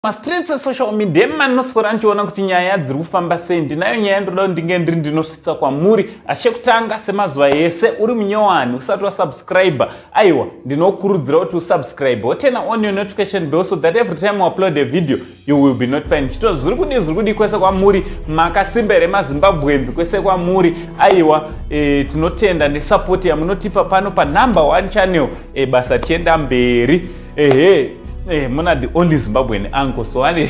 Mastreets esocial media emanoswera ndichiona kuti nyaya dziri kufamba sei. Ndinayo nyaya ndinoda kuti ndinge ndiri ndinosvitsa kwamuri, asi chekutanga, semazuva ese, uri munyowani usati wasubscribe, aiwa, ndinokurudzira kuti usubscribe, woturn on your notification bell so that every time we upload a video you will be notified. Ndichito zviri kudii, zviri kudii kwese kwamuri? Makasimba here, maZimbabweans kwese kwamuri? Aiwa, tinotenda nesupport yamunotipa pano panumber one channel. Basa richienda mberi. Ehe, muna the only Zimbabwean uncle, so ane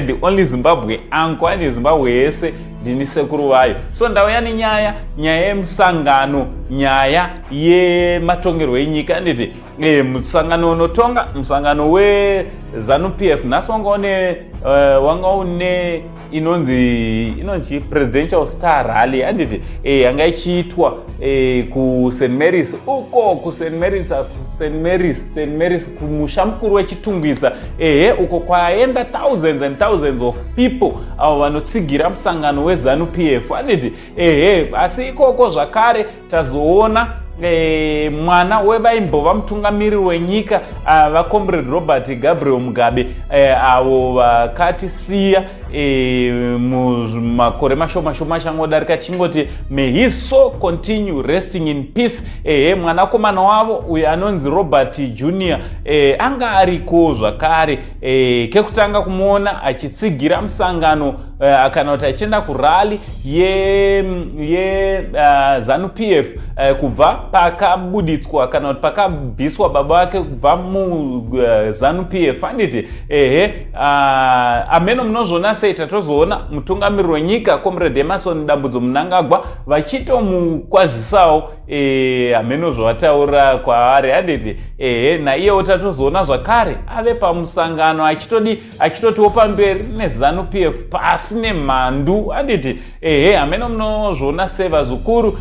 the only Zimbabwe uncle, ane Zimbabwe yese ndini sekuru vayo. So ndauya nenyaya, nyaya yemusangano, nyaya yematongerwo enyika, anditi? Musangano unotonga, musangano weZANU PF nhasi wanga une inonzi Presidential Star Rally, handiti? Yanga ichiitwa kuSt Marys uko, kuSt Marys, St Marys, St Marys, kumusha mukuru weChitungwiza. Ehe, uko kwaenda thousands and thousands of people avo vanotsigira musangano weZANU PF, handiti? Ehe, asi ikoko zvakare tazoona mwana wevaimbova mutungamiriri wenyika, vaComrade Robert Gabriel Mugabe, avo vakatisiya mumakore mashoma shoma achangodarika. Tichingoti may his soul continue resting in peace. Ehe, mwanakomana wavo uyo anonzi Robert Junior anga ariko zvakare. Kekutanga kumuona achitsigira musangano kana kuti achienda kurally ye ZANU PF kubva pakabuditswa kana kuti pakabviswa baba vake kubva muZANU PF, handiti? Ehe, ameno munozviona sei? Tatozoona mutungamiriri wenyika, Comrade Emmerson Dambudzo Mnangagwa, vachitomukwazisawo. Hameno zvavataura kwaari, handiti? Ehe, naiyewo tatozoona zvakare ave pamusangano achitodi achitotiwo pamberi neZANU PF, pasi nemhandu, handiti? Ehe, hameno munozviona sei, vazukuru?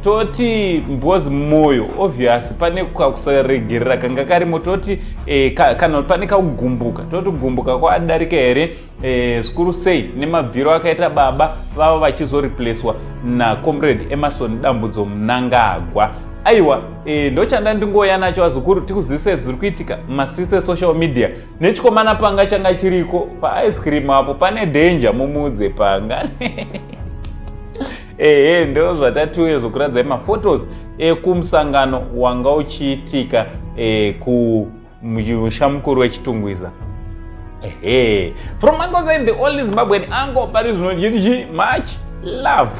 Toti because mwoyo, obvious, pane kakusaregerera kanga karimo. Toti kana pane kakugumbuka, toti kugumbuka kwadarika here, zvikuru sei nemabviro akaita baba vavo vachizoreplacwa naComrade Emmerson Dambudzo Mnangagwa? Aiwa, ndochanda ndingoya nacho, vazukuru, tikuzivise zviri kuitika mumastreets esocial media. Nechikomana panga changa chiriko paice cream apo, pane danger, mumudze panga. Ehe, ndo zvatatiuye zvokuradzai maphotos ekumusangano wanga uchiitika kumusha mukuru weChitungwiza. Ehe, from Uncle Zain, the only Zimbabwean uncle pari zvino, chiti much love.